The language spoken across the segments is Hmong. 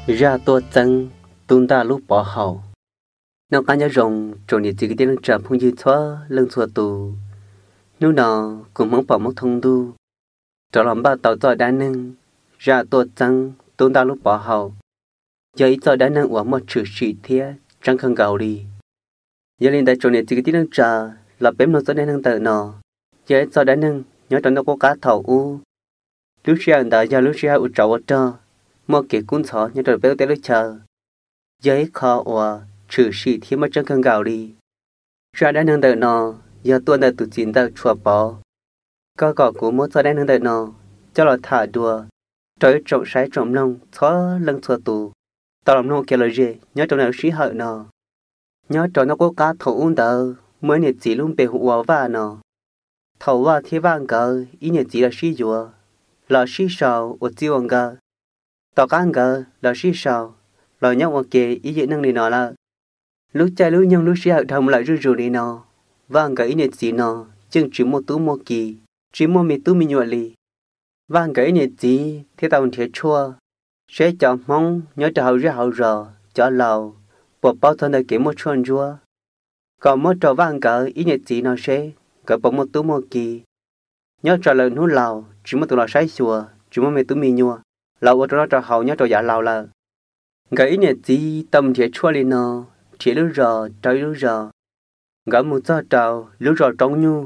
Zaj tuaj txeeb tub ntaj lub pov haum. Noj qab nyob zoo tsoom niam txiv kwv tij neej tsa phooj ywg txhua leej txhua tus. Hnub no kuv Hmoob pom Hmoob thoob ntuj rov los npaj tau txoj dab neeg zaj tuaj txeeb tub ntaj lub pov haum, yog ib txoj dab neeg uas muaj tshwm sim thiab tseeb kawg nkaus li. Yog li ntawd tsoom niam txiv kwv tij neej tsa, los peb mloog txoj dab neeg ntawm no. Yog ib txoj dab neeg nyob rau ntuj qub qab thaum ub. Lub sij hawm ntawd yog lub sij hawm uas tsov ua rog, muaj kev kub ntxhov nyob rau peb lub teb lub chaw. Yog ib qho uas tshwm sim thiab muaj tseeb kawg nkaus li. Zaj dab neeg ntawm no yog tuaj ntawm tus txiv ntxawm Tshuas Pov. Koj kom kuv muab txoj dab neeg ntawm no coj los tham dua rau ib tsoom saib tsoom mloog txhua leej txhua tus tau los mloog ua ke los ze nyob rau ntawm lub sij hawm no. Nyob rau ntuj qub qab thaum ub ntawd muaj ib niam txiv lub npe hu ua Vaj no. Thaum Vaj thiab Vaj nkawd ib niam txiv los sib yuav, los sib sau ua txij ua nkawm. Tom qab nkawd los sib sau, los nyob ua ke ib yim neeg li no lawm. Lub caij lub nyoog lub sij hawm dhau mus lawm zuj zus li no, Vaj nkawd ib niam txiv no yeej tsis muaj tub muaj ki, tsis muaj me tub me nyuam li. Vaj nkawd ib niam txiv thiaj tau nrhiav tshuaj, seb cov Hmoob nyob rau hauv zej hauv zos cov laus puas paub txog ntawm kev muaj tshuaj ntsuab, kom muab rau Vaj nkawd ib niam txiv no seb nkawd puas muaj tub muaj ki. Nyob tsam lawm hnub laus tsis muaj tus los saib xyuas, tsis muaj me tub me nyuam los ua rau noj rau haus nyob rau yav laus lawm. Nkawd ib niam txiv tau mus nrhiav tshuaj li no, nrhiav lub zos rau ib lub zos. Nkawd mus txog rau lub zos Roob Nyuj,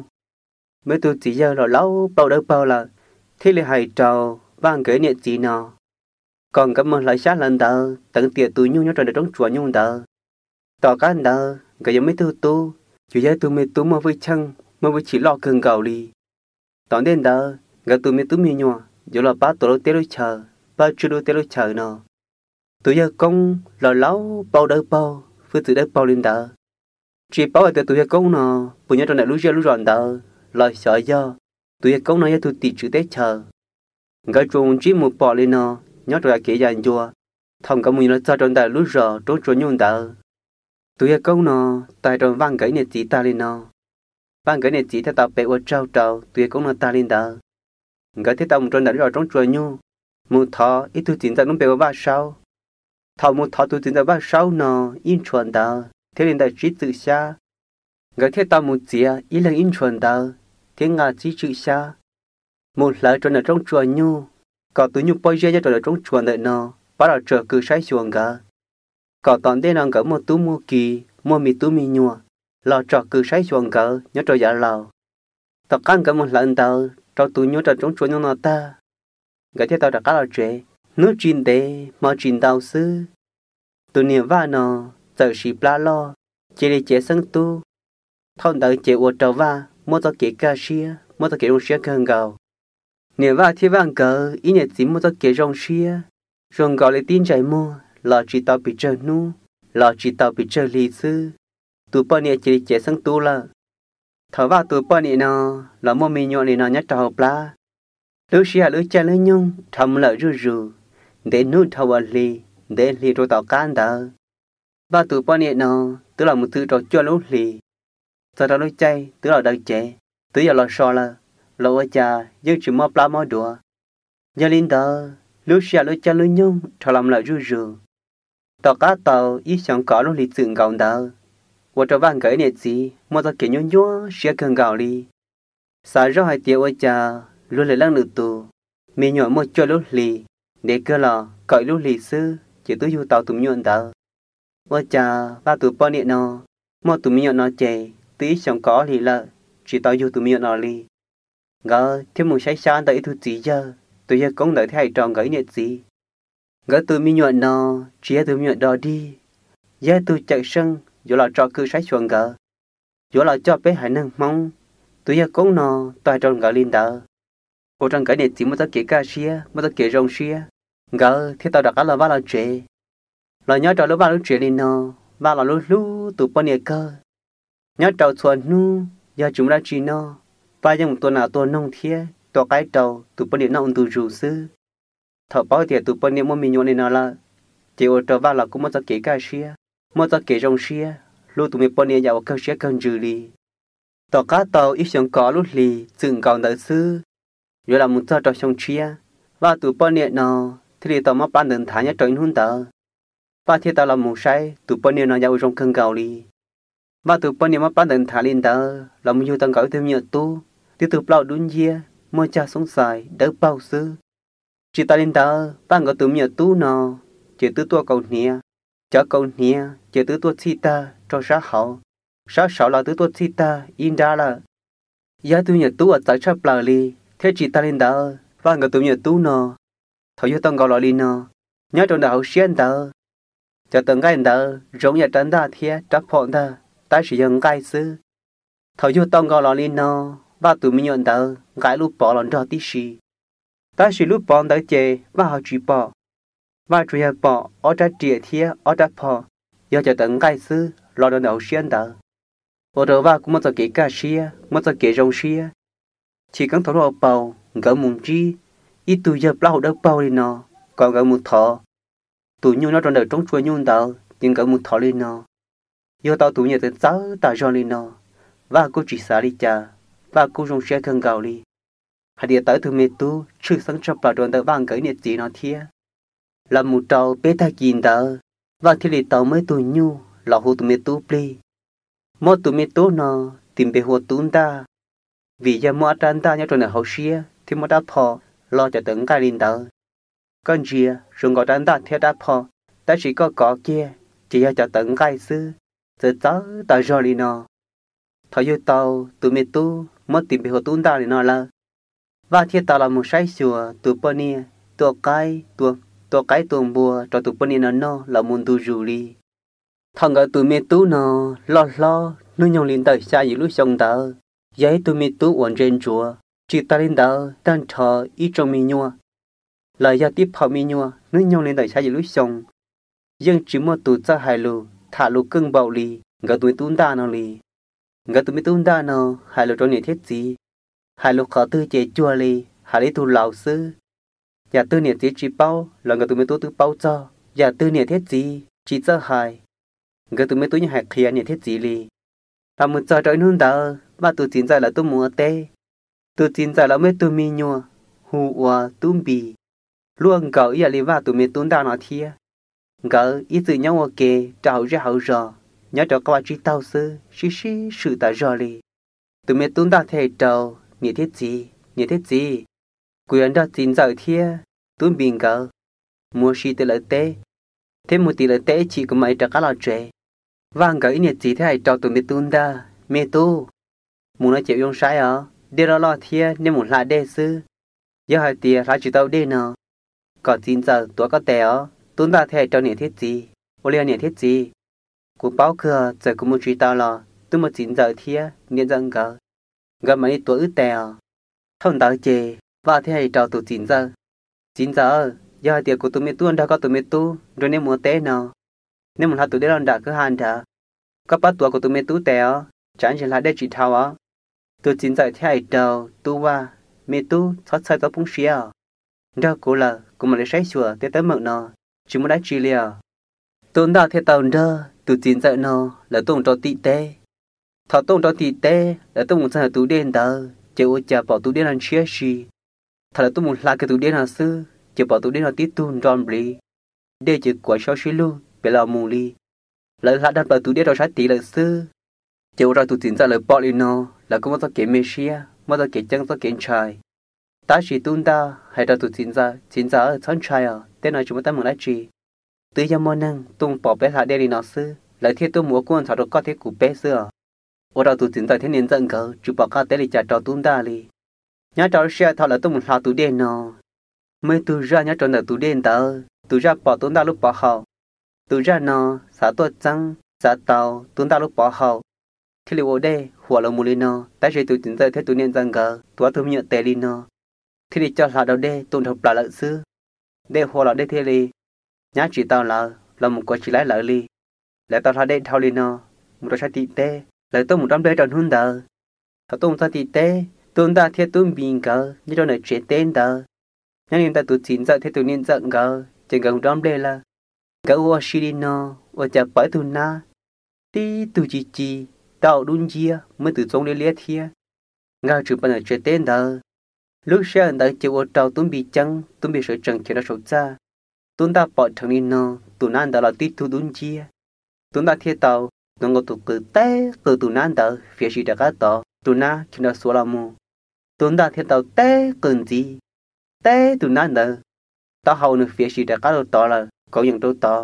muaj tus txiv yawg los laus plaub dawb paug lawm, thiaj li hais rau Vaj nkawd ib niam txiv no kom nkawd mus hlawv xyab hlawv ntawv teev tiam tu nyuj nyob rau ntawm roob tsuas nyuj ntawd. Tom qab ntawd nkawd yuav muaj ib tug tub, yuav yog ib tug me tub muaj hwj chim, muaj hwj chim loj kawg nkaus li. Tom ntej ntawd nkawd tus me tub me nyuam yuav los pab tuav lub teb lub chaw, pab tswj lub teb lub chaw no. Tus yawg koob los laus plaub dawb paug, hwj txwv dawb paug li ntawd. Tsis paub hais tias tus yawg koob no puas nyob rau ntawm lub zej lub zos ntawd los xyov yog. Tus yawg koob no yog tus tim tswv teb chaws. Nkawd tsuas ntsib mus pom li no nyob rau yav kev yam ncua, thaum nkawd mus yuav los txog rau ntawm lub zos roob tsuas nyuj ntawd. Tus yawg koob no tau hais rau Vaj nkawd ib niam txiv tag li no. Vaj nkawd ib niam txiv thiaj tau pe ua tsaug rau tus yawg koob no tag li ntawd. Nkawd thiaj tau mus rau ntawm lub zos roob tsuas nyuj, mus thov ib tug txiv ntxawm lub npe ua Vaj Saub. Thaum mus thov tus txiv ntxawm Vaj Saub no ib ntshuas ntawv thiab li ntawm tsib txwm xyab, nkawd thiaj tau mus txiav ib leeg ib ntshuas ntawv thiab nqa tsib txwm xyab mus hlawv rau ntawm roob tsuas nyuj, kom tus nyuj pob zeb nyob rau ntawm roob tsuas ntawm no pab los tsom kwm saib xyuas nkawd, kom tom ntej no nkawd muaj tub muaj ki, muaj me tub me nyuam los tsom kwm saib xyuas nkawd nyob rau yav laus. Tom qab nkawd mus hlawv ntawv rau tus nyuj rau roob tsuas nyuj no tag, nkawd thiaj tau rov qab los tsev. Hnub tsis ntev hmo tsis ntau xwb, tus niam Vaj no txawm siv plab loj, cia li cev xeeb tub. Thaum ntawd ces ua rau Vaj muaj txoj kev kaj siab, muaj txoj kev zoo siab kawg nkaus. Niam Vaj thiab Vaj nkawd ib niam txiv muaj txoj kev zoo siab, zoo nkaus li tib ntsais muag los tsis tau pes tsawg hnub, los tsis tau pes tsawg hli xwb, tus poj niam cia li cev xeeb tub lawm. Thaum Vaj tus poj niam no los muaj me nyuam li no nyob rau hauv plab, lub sij hawm lub caij lub nyoog dhau mus lawm zuj zus, ntev hnub dhau ua hli, ntev hli rau tom qab ntawd, Vaj tus poj niam no twb los mus txwm rau cuaj lub hlis, txog rau lub caij twb los daws cev, twb yuav los so lawm, los ua cas yeej tsis mob plab mob duav. Yog li ntawd lub sij hawm lub caij lub nyoog dhau los mus lawm zuj zus, tom qab tau ib xyoos kaum ob lub hlis txwm nkaus ntawd, ua rau Vaj nkawd ib niam txiv muaj txoj kev nyuaj nyuaj siab kawg nkaus li. Xav zoj hais tias ua cas luag lwm leej lwm tus me nyuam muaj cuaj lub hlis, ntev kawg los kaum ib lub hlis xwb ces twb yug tau tus me nyuam ntawd. Ua cas Vaj tus poj niam no muaj tus me nyuam no ces twb ib xyoos kaum ob hlis lawm tsis tau yug tus me nyuam no li. Nkawd thiaj mus saib xyab ntawm ib tug txiv yawg, tus yawg koob ntawd thiaj hais rau nkawd ib niam txiv, nkawd tus me nyuam no tsis yog tus me nyuam dog dig, yog ib tug cawm seej yuav los tsom kwm saib xyuas nkawd, yuav los coj peb haiv neeg Hmoob. Tus yawg koob no tau hais rau nkawd li ntawd, ua rau nkawd niam txiv muaj txoj kev kaj siab, muaj txoj kev zoo siab, nkawd thiaj tau rov qab los vaj los tsev. Los nyob rau lub vaj lub tsev li no, Vaj los lub hlub tus poj niam kawg. Nyob rau txhua hnub yog tsis muaj dab tsi noj, Vaj yeej mus tua nas tua noog thiab tua qaib rau tus poj niam noj ua ntu zus xwb. Thaum paub tias tus poj niam muaj me nyuam li no lawm, ces ua rau Vaj los kuj muaj txoj kev kaj siab, muaj txoj kev zoo siab hlub tus me poj niam yam uas kawg siab kawg ntsws li. Tom qab tau ib xyoos kaum ob lub hlis txwm nkaus ntawd xwb, yuav los mus txog rau xyoo tshiab, Vaj tus poj niam no thiaj li tau mob plab ntawd nthav nyob rau ib hnub ntawd. Vaj thiaj tau los mus saib tus poj niam no yog ua zoo kawg nkaus li. Vaj tus poj niam muab pab ntawd nthav li ntawd los mus yug tau nkawd ib tug me nyuam tub, tib tug plaub dub nciab, muaj cag xoob xais dawb paug xwb. Tsis tas li ntawd, Vaj nkawd tus me nyuam tub no ces twb tuaj kaus hniav, cov kaus hniav ces twb tuaj txhij tag rau sab hauv, sab saud los twb tuaj txhij tag ib nrab lawm. Yog ib tug me nyuam tub uas txawv tshaj plaws li, thiab tsis tas li ntawd, Vaj nkawd tus me nyuam tub no, thaum yug tau nkaus los li no, nyob rau ntawm hauv siab ntawd, cov tawv nqaij ntawd zoo ib yam rab ntaj thiab rab phom ntag, tab sis yog nqaij xwb. Thaum yug tau nkaus los li no, Vaj tus me nyuam ntawd nqa lub pov los nrog tib si, tab sis lub pov ntawd ces Vaj ho tsis pom. Vaj tsuas yog pom ob rab riam thiab ob rab phom, yog cov tawv nqaij xwb los rau ntawm hauv siab ntawd, ua rau Vaj kuj muaj txoj kev kaj siab, muaj txoj kev zoo siab. Chiv keeb thaum lub hauv paus nkawd mus ntsib ib tug yawg plaub hau dawb paug li no, kom nkawd mus thov tus nyuj nyob rau ntawm roob tsua nyuj ntawd ces nkawd mus thov li no. Yug tau tus me nyuam txawv txawv tas zog li no, Vaj kuj tsis xav li cas, Vaj kuj zoo siab kawg nkaus li, hais tias tau ib tug me tub tshwj xeeb tshaj plaws rau ntawm Vaj nkawd ib niam txiv no thiab. Los mus rau peb tag kis ntawd, Vaj thiaj li tau muaj ib tug nyuj los hu tus me tub plig. Muab tus me tub no tis npe hu ua Tub Ntaj, vim yog muaj ob rab ntaj nyob rau ntawm hauv siab thiab muaj rab phom los cov tawv nqaij li ntawd. Koj ntsia zoo nkaus rab ntaj thiab rab phom, tab sis koj kov kiag ces yog cov tawv nqaij xwb, txawv txawv tas zog li no. Thaum yug tau tus me tub muab tis npe hu ua Tub Ntaj li no lawm, Vaj thiaj tau los mus saib xyuas tus poj niam, tua qaib, tua qaib tua npua rau tus poj niam no noj los mus ntu zus li. Thaum nkawd tus me tub no loj hlob hnub nyoog li ntawm xya yim lub xyoo ntawd, yog ib tug me tub uas ntse ntsuav, tsis tas li ntawd tag nrho ib tsoom me nyuam los yog tib phaum me nyuam hnub nyoog li ntawm xya yim lub xyoo yeej tsis muaj tus txawj hais lus tham lus keej npaum li nkawd tus me Tub Ntaj no li. Nkawd tus me Tub Ntaj no hais lus rau niam thiab txiv, hais lus qhov twg ces cuag li hais li ib tug laus xwb. Yam twg niam txiv tsis paub los nkawd tus me tub twb paub txog, yam twg niam thiab txiv tsis txawj hais, nkawd tus me tub yeej hais qhia niam thiab txiv li. Los mus txog rau ib hnub ntawd Vaj tus txiv ntxawm lawv tuaj mus ua teb. Tus txiv ntxawm lawv muaj ib tug me nyuam hu ua Tub Npis, luaj nkaus ib yam li Vaj tus me Tub Ntaj no thiab. Nkawd ib txwm nyob ua ke rau hauv zej hauv zos, nyob rau qab vaj tsib taug xwb, sib sib swm tas zog li. Tus me Tub Ntaj thiaj hais rau niam thiab txiv, Niam thiab txiv, kuv yuav nrog txiv ntxawm thiab Tub Npis nkawd mus ua si tim lawv teb, thiab mus tim lawv teb ib chim kuv mam li rov qab los tsev. Vaj nkawd ib niam txiv thiaj hais rau tus me Tub Ntaj, Me tub, mus no ces ua zoo saib os, dej loj loj thiab nej mus hla dej xwb. Yog hais tias hla tsis tau dej no, kom txiv ntxawm tuav koj tes os. Tub Ntaj thiaj hais rau niam thiab txiv, Ua li os niam thiab txiv, kuv paub kawg, txawm kuv mus tsis tau los twb muaj txiv ntxawm thiab niam ntxawm nkawd, nkawd mam li tuav wb tes os. Thaum ntawd ces Vaj thiaj hais rau tus txiv ntxawm, Txiv ntxawm, yog hais tias kuv tus me tub nrog koj tus me tub nrog nej mus ua teb no, nej mus hla tus dej loj nram kwj ha nrad, koj pab tuav kuv tus me tub tes os, tsam ntsis hla dej tsis dhau os. Tus txiv ntxawm thiaj hais rau Tub Vaj, Me tub, txhob txhawj txhob poob siab os, nrog kuv lawm kuv mam li saib xyuas tej teeb meem no, tsis muaj dab tsi li os. Tub Ntaj thiaj tau nrog tus txiv ntxawm no lawv tuaj mus rau tim teb. Thaum tuaj mus rau tim teb, lawv tuaj mus txog ntawm tus dej ntawd ces ua cas pom tus dej no ntshiab si. Thaum lawv tuaj mus hla kiag tus dej no xwb ces pom tus dej no tib tug nro npliv, dej ces kuav xyoob sib lug pem los mus li. Lawv hla dhau plaws tus dej rau sab tid lawm xwb, ces ua rau tus txiv ntxawm lawv pom li no, lawv kuj muaj txoj kev me siab, muaj txoj kev ceeb txoj kev ntshai. Tab sis Tub Ntaj hais rau tus txiv ntxawm, Txiv ntxawm, txhob ntshai os, tej no tsis muaj teeb meem dab tsi. Twb yog muaj neeg tuaj mus pom peb hla dej li no xwb, lawv thiaj tuaj mus ua kuj ntxhov rau koj thiab kuv peb xwb os. Ua rau tus txiv ntxawm thiab niam ntxawm nkawd tsis pom qab teb li cas rau Tub Ntaj li. Nyob rau lub sij hawm thaum lawv tuaj mus hla tus dej no, muaj ib tug zaj nyob rau ntawm tus dej ntawd, tus zaj pom Tub Ntaj lub pov haum. Tus zaj no xav tuaj txeeb, xav tau Tub Ntaj lub pov haum, thiaj li ua dej huam los mus li no. Tab sis tus txiv ntxawm thiab tus niam ntxawm nkawd tuav tus me nyuam tes li no, thiaj li coj hla dhau dej tuaj dhau plaws lawm xwb. Dej hua los dej thiaj li nyab tsis tau lawv, los mus kuav tsis laib lawv li. Lawv tau hla dej dhau li no mus rau sab tim teb, lawv tuaj mus dob nplej rau hnub ntawd. Thaum tuaj mus txog tim teb, Tub Ntaj thiab Tub Npis nkawd nyob rau ntawm tsev teb ntawd. Nyob li ntawm tus txiv ntxawm thiab tus niam ntxawm nkawd ces nkawd mus dob nplej lawm. Nkawd ua si li no, ua cas pom ib tug nab, tib tug ci ci, tau dub nciab, muaj tus txoob liab liab thiab, nkag tsuas pais ntawm tsev teb ntawd. Lub sij hawm ntawd ces ua rau Tub Npis ceeb, Tub Npis sawv tsees khiav rau saum txaj. Tub Ntaj pom dheev li no, tus nab ntawd los tib tug dub nciab. Tub Ntaj thiaj tau hnov nkaus tus qws teb qws tus nab ntawd fiav sim rov qab tod, tus nab khiav nrov xuav los mus. Tub Ntaj thiaj tau teb qws ntxiv, teb tus nab ntawd, taub hau nws fiav sim rov qab rau tod lawm, kauv yeem rau tod.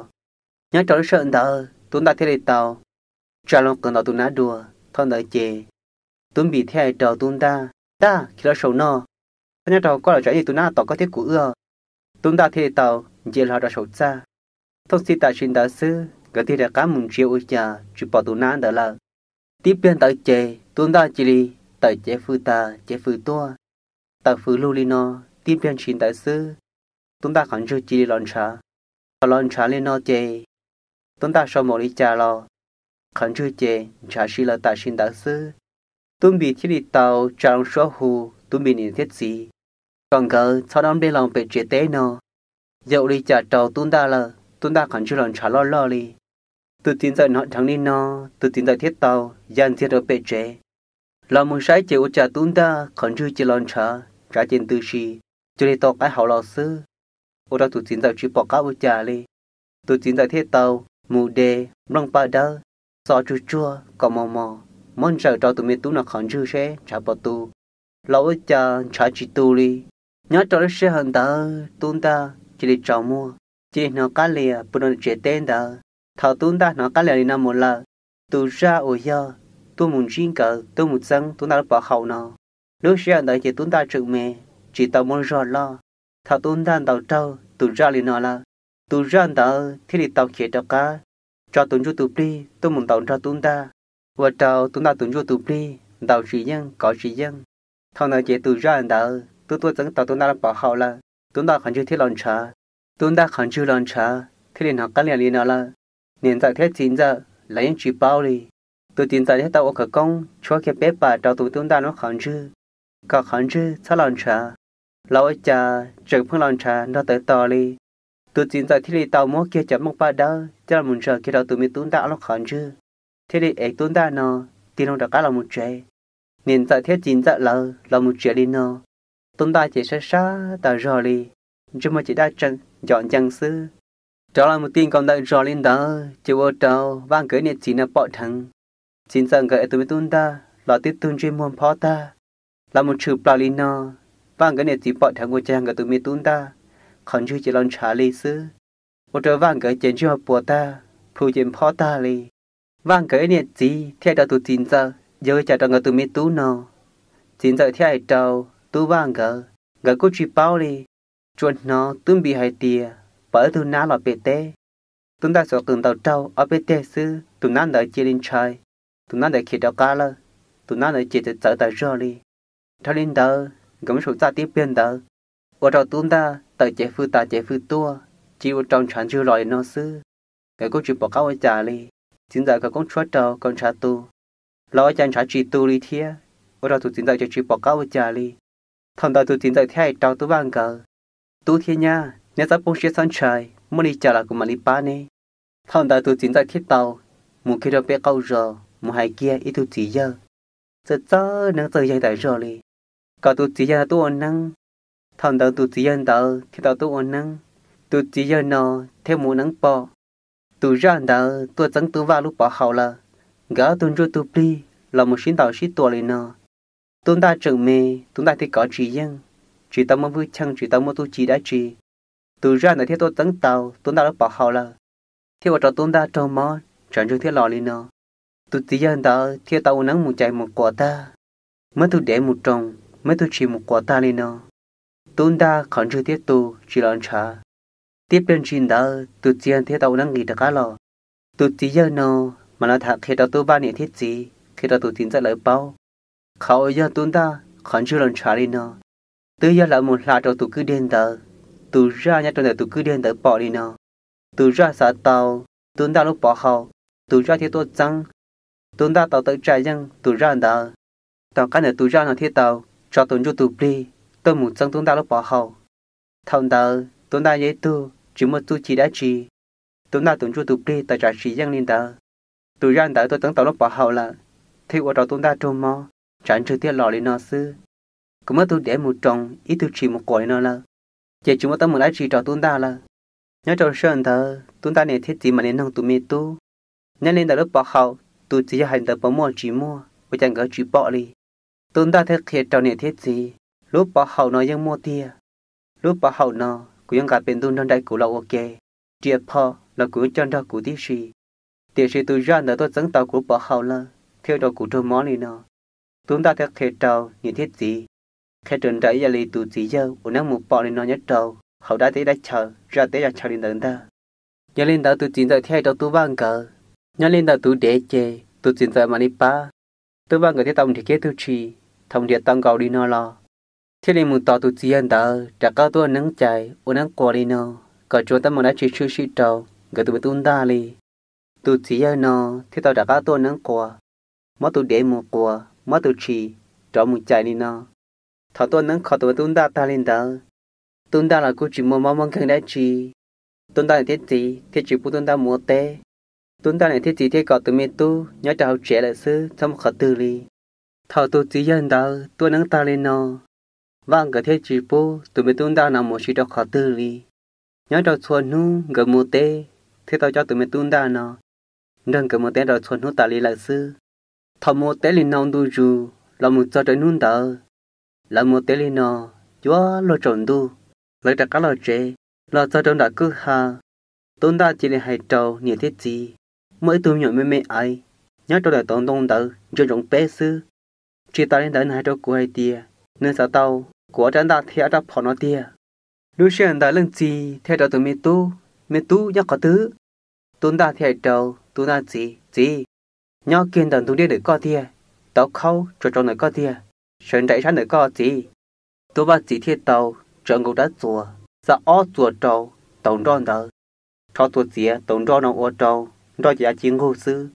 Nyob rau lub sij hawm ntawd Tub Ntaj thiaj li tau tsa loo qws ntaus tus nab dua. Thaum ntawd ces Tub Npis thiaj hais rau Tub Ntaj, Ntaj, khiav los saum no, koj nyob rau hauv koj los tsam ib tus nab tom koj thiab kuv wb. Tub Ntaj thiaj li tau nce hlo rau saum txaj. Thooj txhij tam sim ntawd xwb nkawd tig rov qab mus ntsia ua cas tsis pom tus nab ntawd lawm. Tib pliag ntawd ces Tub Ntaj cia li tawm cev fws tas cev fws tuaj, tawm fws lug li no. Tib pliag ntshis ntawd xwb, Tub Ntaj qhov ntswg cia li los ntshav. Thaum los ntshav li no ces Tub Ntaj sau npaum li cas los qhov ntswg ces ntshav si lawm tam sim ntawd xwb. Tub Npis thiaj li tau tsa loo suab hu Tub Npis niam thiab txiv kom nkawd txhob dob nplej los pem tsev teb no, yog ua li cas rau Tub Ntaj lawm, Tub Ntaj qhov ntswg los ntshav loj loj li. Tus txiv ntxawm hnov dheev li no, tus txiv ntxawm thiaj tau ya ntxiag rau pem tsev los mus saib ces ua cas Tub Ntaj qhov ntswg cia los ntshav, ntshav ces ntws si cuag li tau qaib hauv los xwb, ua rau tus txiv ntxawm tsis pom qab ua cas li. Tus txiv ntxawm thiaj tau mus de nplooj paj dawb txo tsuag tsuag kom mos mos, muab ntsaws rau tus me tub no qhov ntswg seb ntshav puas tu, los ua cas ntshav tsis tu li. Nyob rau lub sij hawm ntawd Tub Ntaj cia li tsaus muag, cia li hnov qab lias puag rau ntawm tsev teb ntawd. Thaum Tub Ntaj hnov qab lias li no mus lawm, tus zaj uas yog tuaj mus ntsib nkawd tuaj mus txeeb Tub Ntaj lub pov haum no, lub sij hawm ntawd ces Tub Ntaj tseem me, tsis tau muaj zog loj. Thaum Tub Ntaj ntaus raug tus zaj li no lawm, tus zaj ntawd thiaj li tau khiav rov qab tso tus ntsuj tus plig tuaj mus ntaus nrog Tub Ntaj, ua rau Tub Ntaj tus ntsuj tus plig ntaus tsis yeej kov tsis yeej. Thaum ntawd ces tus zaj ntawd twb tuaj txeeb tau Tub Ntaj lub pov haum lawm, Tub Ntaj qhov ntswg thiaj los ntshav. Tub Ntaj qhov ntswg los ntshav thiaj li hnov qab lias li no lawm. Niam ntxawm thiab txiv ntxawm lawv yeej tsis paub li. Tus txiv ntxawm thiaj tau ua khawv koob tshuab kiag peb pas rau tus Tub Ntaj lub qhov ntswg, kom qhov ntswg txhob los ntshav, los ua cas tseem pheej los ntshav nrog tawv tos li. Tus txiv ntxawm thiaj li tau muab kiag cov nplooj paj dawb coj los ntsaws kiag rau tus me Tub Ntaj ob lub qhov ntswg, thiaj li ev Tub Ntaj no tig loo rov qab los mus tsev. Niam ntxawm thiab txiv ntxawm lawv los mus tsev li no, Tub Ntaj ces sab sab tas zog li, ntsej muag ces daj tseem ncom ncees xwb. Rov los mus ti nkaus ntawm zos li ntawd ces ua rau Vaj nkawd niam txiv no pom dheev. Txiv ntxawm nkawd es tus me Tub Ntaj los tib tug ntsej muag nphob tag, los mus tshwm plaws li no. Vaj nkawd niam txiv pom dheev ua cas nkawd tus me Tub Ntaj qhov ntswg ces los ntshav li xwb, ua rau Vaj nkawd ces ntsej muag puas tag, plhu ces nphob tag li. Vaj nkawd ib niam txiv thiaj hais rau tus txiv ntxawm yog ua cas rau nkawd tus me tub no. Txiv ntxawm thiaj hais rau Tub Vaj nkawd, nkawd kuj tsis paub li, tsuas hnov Tub Npis hais tias pom ib tug nab los pem teb. Tub Ntaj xuas qws ntaus raug ob peb teg xwb tus nab ntawd cia li ntshai, tus nab ntawd khiav rov qab lawm, tus nab ntawd ces txawv txawv tas zog li. Dhau li ntawd nkawd muab saum txaj tib pliag ntawd, ua rau Tub Ntaj tawm cev fwj tas cev fwj tuaj, cia ua rau ntshav ntswg los li no xwb. Nkawd kuj tsis pom qab ua cas li. Txiv ntxawm khawv koob tshuab rau kom ntshav tu, los ua cas ntshav tsis tu li thiab, ua rau tus txiv ntxawm ces tsis pom qab ua cas li. Thaum ntawd tus txiv ntxawm thiaj hais rau Tub Vaj nkawd, Tub thiab nyab, neb txhob poob siab txhob ntshai, muaj li cas los kuv mam li pab neb. Thaum ntawd tus txiv ntxawm thiaj tau mus kiag rau pem qaum zos mus hais kiag ib tug txiv yawg txawj txawj neeb txawj yeeg tas zog li, kom tus txiv yawg no tuaj ua neeb. Thaum ntawd tus txiv yawg ntawd thiaj tau tuaj ua neeb. Tus txiv yawg no thiaj mus ua neeb pom tus zaj ntawd tuaj txeeb Tub Vaj lub pov haum lawm. Nkawd ob tug ntsuj tug plig los mus sib ntaus sib tua li no. Tub Ntaj tseem me, Tub Ntaj thiaj kov tsis yeej, tsis tau muaj vwj cheej tsis tau muaj txuj ci dab tsi. Tus zaj ntawd thiaj tuaj txeeb tau Tub Ntaj lub pov haum lawm, thiaj ua rau Tub Ntaj raug mob ntshav ntswg thiaj los li no. Tus txiv yawg ntawd thiaj tau ua neeb mus cais mus quas tag, muab tug dev mus roos, muab tug tshis mus quas tag li no. Tub Ntaj qhov ntswg thiaj tu tsis los ntshav. Tib pliag ntshis ntawd tus txiv yawg thiaj tau ua neeb nqis rov qab los. Tus txiv yawg no mam los tham qhia rau Tub Vaj niam thiab txiv, qhia rau tus txiv ntxawm lawv paub, qhov uas yog Tub Ntaj qhov ntswg los ntshav li no twb yog lawv mus hla rau tus kwj deg ntawd. Tus zaj nyob rau ntawm tus kwj deg ntawd pom li no. Tus zaj xav tau Tub Ntaj lub pov haum, tus zaj thiaj tuaj txeeb. Tub Ntaj tau tawm tsam yeej tus zaj ntawd. Tom qab ntawd tus zaj no thiaj tau tso tus ntsuj tus plig tuaj mus txeeb Tub Ntaj lub pov haum. Thaum ntawd Tub Ntaj yog ib tug tsis muaj txuj ci dab tsi, Tub Ntaj tus ntsuj tus plig tawm tsam tsis yeej li ntawd. Tus zaj ntawd tuaj txeeb tau lub pov haum lawm, thiaj ua rau Tub Ntaj raug mob ntshav ntswg thiaj los li no xwb. Kuv muab tug dev mus roos ib tug tshis mus quas li no lawm, ces tsis muaj teeb meem dab tsi rau Tub Ntaj lawm. Nyob rau sij hawm ntawd Tub Ntaj niam thiab txiv mam li noog tus me tub, nyob li ntawm lub pov haum tus txiv yawg hais ntawd puas muaj tsis muaj, ua cas nkawd tsis pom li. Tub Ntaj thiaj qhia rau niam thiab txiv, lub pov haum no yeej muaj tiag. Lub pov haum no kuv yuav nqa pem ntuj nrog nraim kuv los ua ke, riam phom los kuv yuav coj nrog kuv tib si. Tiam sis tus zaj ntawd tuaj txeeb tau kuv lub pov haum lawm thiaj ua rau kuv raug mob li no. Tub Ntaj thiaj qhia rau niam thiab txiv, qhia raws nraim ib yam li tus txiv yawg uas neb mus pom li no nyob rau hauv dab teb dab chaw, zaj teb zaj chaw li ntawd ntag. Yog li ntawd tus txiv ntxawm thiaj hais rau Tub Vaj nkawd, nyob li ntawm tus dev ces tus txiv ntxawm mam li pab. Tub Vaj nkawd thiaj tau nrhiav kiag tug tshis, thaum nrhiav tau nkaus li no los thiaj li mus tos tus txiv yawg ntawd rov qab tuaj neeb cais ua neeb quas li no, kom tsuas teeb meem dab tsi tshwm sim rau nkawd tus me Tub Ntaj li. Tus txiv yawg no thiaj tau rov qab tuaj neeb quas, muab tus dev mus quas, muab tus tshis rov mus cais li no. Thaum tuaj neeb kho tus me Tub Ntaj tag li ntawd, Tub Ntaj los kuj tsis muaj mob muaj nkeeg dab tsi. Tub Ntaj niam thiab txiv thiaj tsis pub Tub Ntaj mus ua teb. Tub Ntaj niam thiab txiv thiaj kom tus me tub nyob rau hauv tsev lawm xwb, txhob mus qhov twg li. Thaum tus txiv yawg ntawd tuaj neeb tag li no, Vaj nkawd thiaj tsis pub tus me Tub Ntaj no mus ua si rau qhov twg li. Nyob rau txhua hnub nkawd mus teb, thiaj tau coj tus me Tub Ntaj no nrog nkawd mus teb rau txhua hnub tas li lawm xwb. Thaum mus teb li no ntu zus los mus txog rau hnub ntawd, lawv mus teb li no yuav luag tsaus ntuj, lawv rov qab los tsev. Los txog rau nram kwj ha, Tub Ntaj cia li hais rau niam thiab txiv, muaj ib tug me nyuam me me aiv nyob rau ntawm tauv ntoo ntawd ntsia ntsoov peb xwb. Tsis tas li ntawd nws hais rau kuv hais tias nws xav tau kuv ob rab ntaj thiab ob rab phom no tiag. Lub sij hawm ntawd leej txiv thiaj hais rau tus me tub, me tub, nyob qhov twg? Tub Ntaj thiaj hais rau Tub Ntaj txiv, txiv, nyob kiag ntawm ntug dej ntawm koj tiag, tauv khaub tso rau ntawm koj tiag, sawv nraim sab ntawm koj txiv. Tub Vaj txiv thiaj tau tsawv nkaus rab txuas, xa ob txuas rau tauv nroj ntawd, rho txuas txiav tauv nroj no ua rau nroj ces ya ci nqug xwb.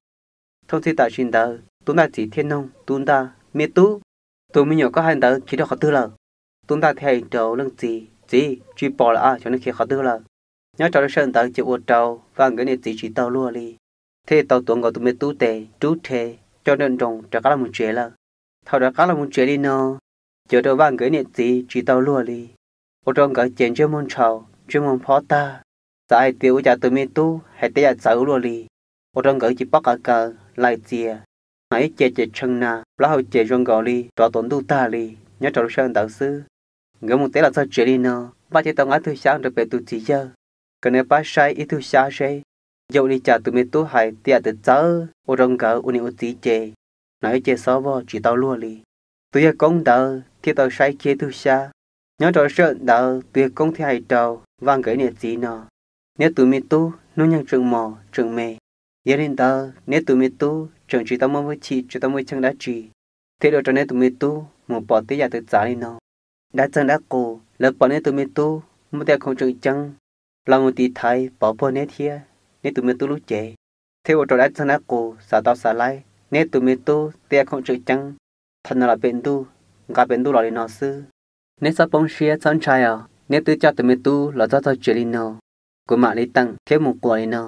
Thooj txhij tam sim ntawd Tub Ntaj txiv thiaj noog Tub Ntaj, me tub, tus me nyuam koj hais ntawd khiav rau qhov twg lawm? Tub Ntaj thiaj hais rau leej txiv, txiv, tsis pom lawm a, xyov nws khiav qhov twg lawm. Nyob rau lub sij hawm ntawd ces ua rau Vaj nkawd niam txiv tsis tau luag li, thiaj tau tuav nkaus tus me tub tes rub rhe, coj nram nroos rov qab los mus tsev lawm. Thaum rov qab los mus tsev li no, ces ua rau Vaj nkawd niam txiv tsis tau luag li, ua rau nkawd ces ntsej muag ntshaus ntsej muag phob tag, xav hais tias ua cas tus me tub hais tej yam txawv ua luaj li, ua rau nkawd ces pob qa kaws laim txias, hnov ib ce ces tshee na, plaub hau ces zoo nkaus li rov tuav ntuj tag li. Nyob rau lub sij hawm ntawd xwb, nkawd mus teb los txog tsev li no, Vaj thiaj tau nqa ib tug xyab rau pem tus txiv yawg, kom nws pab saib ib tug xyab seb yog ua li cas tus me tub hais tej yam txawv txawv ua rau nkawd ua niam ua txiv ces hnov ib ce xob vog tsis tau luag li. Tus yawg koob ntawd thiaj tau saib kiag ib tug xyab. Nyob rau lub sij hawm ntawd tus yawg koob thiaj hais rau Vaj nkawd niam txiv no, neb tus me tub hnub nyoog tseem mos tseem me, yog li ntawd neb tus me tub tseem tsis tau muaj hwj chim tsis tau muaj cheem dab tsi, thiaj li ua rau neb tus me tub mus pom tej yam txawv txav li no. Dab txeeg dab qus lawv pom neb tus me tub muaj tej yam khoom tseem ceeb los mus tiv thaiv pov puag neb thiab neb tus me tub lub cev, thiaj ua rau dab txeeg dab qus xav tau xav laib neb tus me tub tej yam khoom tseem ceeb. Thaum no los pem ntuj, nqa pem ntuj los li no xwb. Neb txhob poob siab txhob ntshai os, neb twb coj tus me tub los txog txog tsev li no, kuv mam li teem thiab mus quas li no.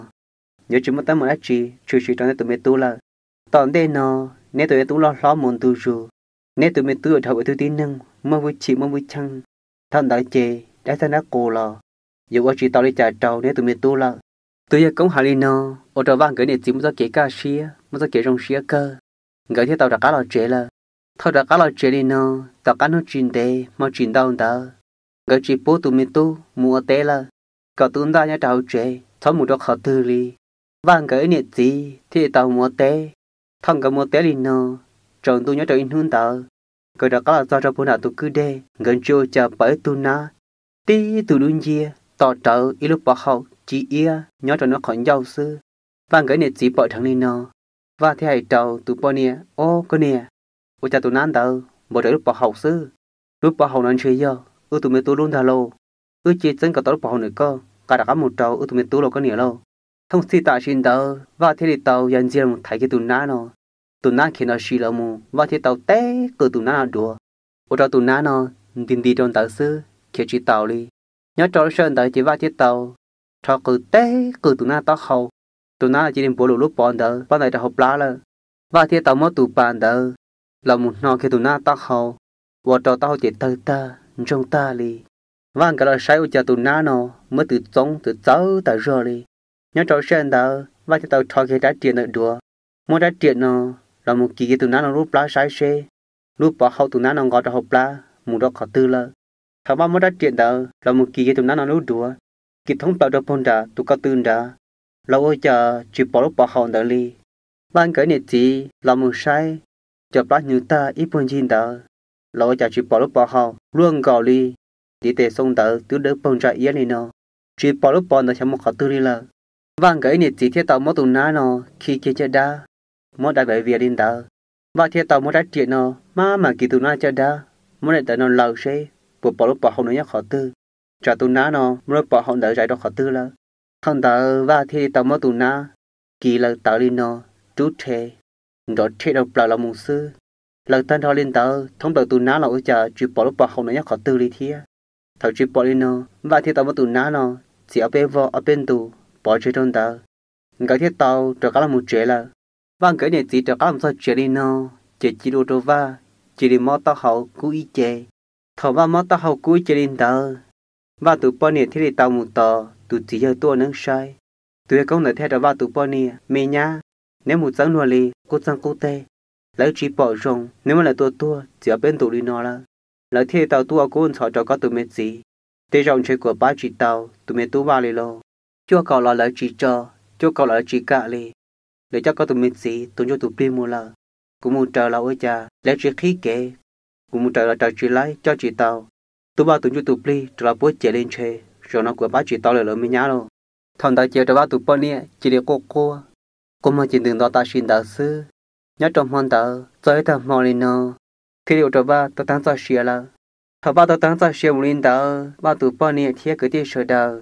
Yuav tsis muaj teeb meem dab tsi tshwm sim rau neb tus me tub lawm. Tom ntej no neb tus me tub loj hlob mus ntu zus, neb tus me tub yuav dhau ua ib tug tib neeg muaj hwj chim muaj hwj cheej. Thaum ntawd ces dab txeeg dab qus los yuav ua tsis tau li cas rau neb tus me tub lawm. Tus yawg koob hais li no ua rau Vaj nkawd niam txiv muaj txoj kev kaj siab muaj txoj kev zoo siab kawg, nkawd thiaj tau rov qab los tsev lawm. Thaum rov qab los tsev li no, tom qab hnub tsis ntev hmo tsis ntau ntawd, nkawd tsis pub tus me tub mus ua teb lawm, kom Tub Ntaj nyob rau hauv tsev txhob mus rau qhov twg li. Vaj nkawd ib niam txiv thiaj li tau mus ua teb. Thaum nkawd mus ua teb li no, tsaus ntuj nyob rau ib hnub ntawd, nkawd rov qab los txog rau puag nram tus kwj deg, nkawd ntsia ua cas pom ib tug nab tib tug dub nciab tom rawv ib lub pov haum ci iab nyob rau nraum qhov ncauj xwb. Vaj nkawd niam txiv pom dheev li no, Vaj thiaj hais rau tus poj niam, ob koj niam, ua cas tus nab ntawd npog rawv lub pov haum xwb? Lub pov haum no ntshe yog wb tus me tub lub ntag lauj. Wb cia txeeb kom tau lub pov haum ntawm koj nqa rov qab mus rau wb tus me tub lauj koj niam lauj. Thooj txhij tam sim ntawd Vaj thiaj li tau ya ntxiag los thaiv kiag tus nab no. Tus nab khiav ntawd si los mus, Vaj thiaj tau teb qws tus nab no dua, ua rau tus nab no nti nti rau ntawd xwb khiav tsis taus li. Nyob rau lub sij hawm ntawd ces Vaj thiaj tau rho qws teb qws tus nab taub hau. Tus nab no cia li npuav lus lub pov ntawd pob ntawd rau hauv plab lawm. Vaj thiaj tau muab tus pas ntawd los mus hno kiag tus nab taub hau, ua rau taub hau ces tawg tag ntsoog tag li. Vaj nkawd los saib ua cas tus nab no muab tws txoob tws txawv tas zog li. Nyob rau sij hawm ntawd Vaj thiaj tau rho kiag rab riam ntawm duav, muab rab riam no los mus kis kiag tus nab no lub plab saib seb lub pov haum tus nab no nqos rau hauv plab mus rau qhov twg lawm. Thaum Vaj muab rab riam ntawd los mus kis kiag tus nab no lub duav, kis thoob plaws rau puag nram tus ko tw nrad, los ua cas tsis pom lub pov haum ntawd li. Vaj nkawd niam txiv los mus saib cov plab hnyuv tag ib puag ncig ntawd, los ua cas tsis pom lub pov haum, luaj nkaus li ntiv tes xoo ntawd twb dawb paug ntsa iab li no, tsis pom lub pov ntawd xyov mus qhov twg li lawm. Vaj nkawd ib niam txiv thiaj tau muab tus nab no khi kiag caj dab, muab dai vias vias li ntawd. Vaj thiaj tau muab rab riam no maj mam kis tus nab caj dab, muab daim tawv no laws seb puas pom lub pov haum no nyob qhov twg, tsam tus nab no muab lub pov haum ntawd zais rau qhov twg lawm. Thaum ntawd Vaj thiaj li tau muab tus nab kis laws tawv li no, rub rhe, nrov rhe rau plaws los mus xwb. Laws tag nrho li ntawd thoob plaws tus nab los ua cas tsis pom lub pov haum no nyob qhov twg li thiab. Thaum tsis pom li no, Vaj thiaj tau muab tus nab no txiav ob peb vog ob peb ntus pov tseg rau ntawd, nkawd thiaj tau rov qab los mus tsev lawm. Vaj nkawd niam txiv rov qab los txog tsev li no, ces cia li ua rau Vaj cia li mob taub hau kub ib ce. Thaum Vaj mob taub hau kub ib ce li ntawd, Vaj tus poj niam thiaj li tau mus tos tus txiv yawg tuaj ua neeb saib. Tus yawg koob ntawd thiaj hais rau Vaj tus poj niam, Me nyab, neb mus txeeb luag li qub txeeg qub teg, lawv tsis pom zoo, neb muab lawv tua tuag txiav ob peb ntus li no lawm, lawv thiaj li tau tuaj ua kub ntxhov rau koj tus me txiv. Tej zaum ntshe kuv pab tsis tau tus me tub Vaj li lauj. Cuaj kaum los lawv tsis tso, cuaj kaum los lawv tsis kam li. Lawv coj koj tus me txiv tus ntsuj tus plig mus lawm. Kuv mus raws los ua cas lawv tsis qhib kev, kuv mus raws los raws tsis laib coj tsis tau. Tub Vaj tus ntsuj tus plig rov los puab cev li ntshe, zaum no kuv pab tsis tau lawm lauj me nyab lauj. Thaum ntawd ces ua rau Vaj tus poj niam cia li quaj quaj, quaj muag ces ntws nto tam sim ntawd xwb. Nyob rau hmo ntawd txog ib tag hmo li no, thiaj li ua rau Vaj tau taag txoj sia lawm. Thaum Vaj tau taag txoj sia mus li ntawd, Vaj tus poj niam thiab kwv tij sawv daws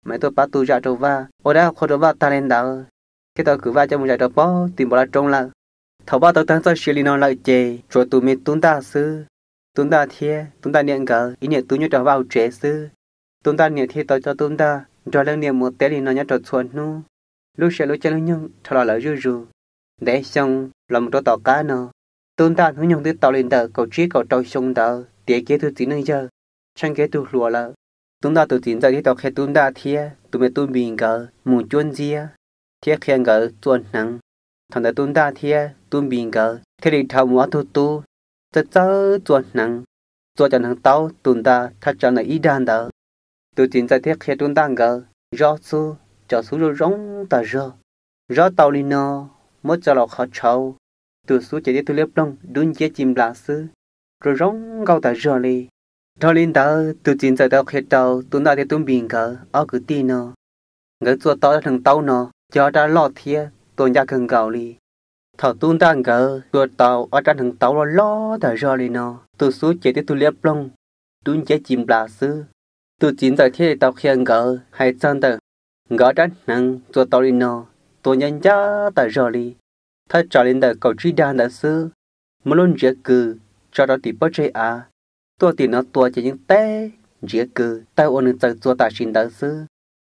mam tuaj pab tu zam rau Vaj, ua dab qhua rau Vaj tag li ntawd, thiaj tau kwv Vaj coj mus zais rau pem tim npoo laj roob lawm. Thaum Vaj tau taag txoj sia li no lawm ces tshuav tus me tub Ntaj xwb. Tub Ntaj thiab tub Ntaj niam nkawd ib niam tub nyob rau Vaj hauv tsev xwb. Tub Ntaj niam thiaj tau coj tub Ntaj nrog leej niam mus ua teb li no nyob rau txhua hnub. Lub sij hawm lub caij lub nyoog dhau los lawm zuj zus, ntev xyoo los mus rau tom qab no, tub Ntaj hnub nyoog twb tau li ntawm kaum tsib kaum rau xyoo ntawd tiav kiag tug txiv neej yawg, tsheej kiag tug hluas lawm. Tub Ntaj tus txiv ntxawm thiaj tau qhia tub Ntaj thiab tus me tub Npis nkawd mus cuab ntxiab thiab qhia nkawd txua hneev. Thaum ntawd tub Ntaj thiab tub Npis nkawd thiaj li dhau mus ob tug tub txawj txawj txua hneev, txua cov hneev taub tus nta thaj tsam ntawm ib dag ntawd. Tus txiv ntxawm thiaj qhia tub Ntaj nkawd zob xub, cov xub zoo zoo tas zog. Zob tau li no, muab tso los qhov tshauv, tus xub ces tib tug liab ploog dub nciab ci nplas xwb, zoo zoo nkauj tas zog li. Dhau li ntawd tus txiv ntxawm tau qhia rau tub Ntaj thiab tub Npis nkawd ob kwv tij no, nkawd txua tau ob rab hneev taub no yog ob rab loj thiab tua ncaj kawg nkaus li. Thaum tub Ntaj nkawd tua tau ob rab hneev taub loj loj tas zog li no, tus xub ces tib tug liab ploog dub nciab ci nplas xwb, tus txiv ntxawm thiaj li tau qhia nkawd hais txog ntawm nkawd ob rab hneev txua tau li no, tua ncaj ncaj tas zog li. Thaj tsam li ntawm kaum tsib dag ntawd xwb, muab lub ntsiav kws tso rau tim pob tseg av, tuaj tim no tua ces yeej teb ntsiav kws tawg ua nws txawm txua tam sim ntawd xwb.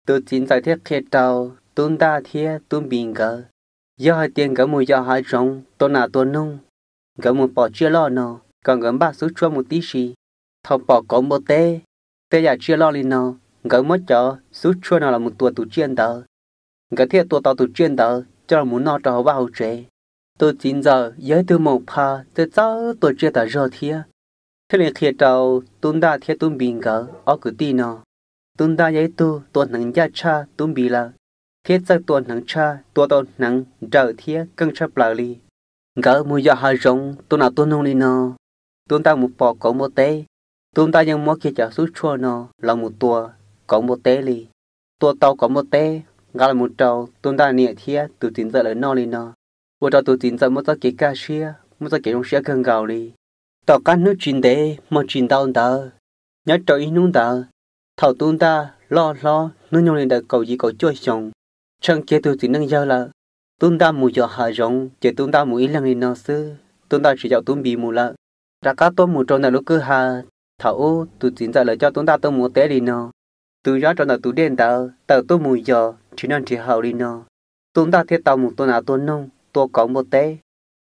Tus txiv ntxawm thiaj qhia rau tub Ntaj thiab tub Npis nkawd, yog hais tias nkawd mus yos hav zoov tua nas tua noog, nkawd mus pom tsiaj loj no, kom nkawd npaj xub tshuaj mus tib si. Thaum pom kauv npua teb, tej yam tsiaj loj li no, nkawd muab cov xub tshuaj no los mus tua tus tsiaj ntawd, nkawd thiaj tua tau tus tsiaj ntawd coj los mus noj rau hauv vaj hauv tsev. Tus txiv ntxawm yog ib tug maum pha txawj txawj tua tsiaj tas zog thiab, thiaj li qhia rau tub Ntaj thiab tub Npis nkawd ob kwv tij no. Tub Ntaj yog ib tug tua hneev ncaj tshaj tub Npis lawm, thiab txawj tua hneev tshaj, tua tau hneev nrawm thiab keej tshaj plaws li. Nkawd mus yos hav zoov tua nas tua noog li no, tub Ntaj mus pom kauv npua teb, tub Ntaj yeej muab kiag cov xub tshuaj no los mus tua kauv npua teb li. Tua tau kauv npua teb nqa los mus rau tub Ntaj niam thiab tus txiv ntxawm lawv noj li no, ua rau tus txiv ntxawm muaj txoj kev kaj siab, muaj txoj kev zoo siab kawg nkaus li. Tom qab hnub tsis ntev hmo tsis ntau ntawd, nyob rau ib hnub ntawd, thaum tub Ntaj loj hlob hnub nyoog li ntawm kaum yim kaum cuaj xyoos, tsheej kiag tug txiv neej yawg lawm, tub Ntaj mus yos hav zoov ces tub Ntaj mus ib leeg li no xwb, tub Ntaj tsis caum tub Npis mus lawm. Rov qab tuaj mus rau ntawm lub kwj ha thaum ub tus txiv ntxawm lawv coj tub Ntaj tuaj mus ua teb li no, tus zab rau ntawm tus dej ntawd tawm tuaj mus yos nrhiav noj nrhiav haus li no. Tub Ntaj thiaj tau mus tua nas tua noog tua kauv npua teb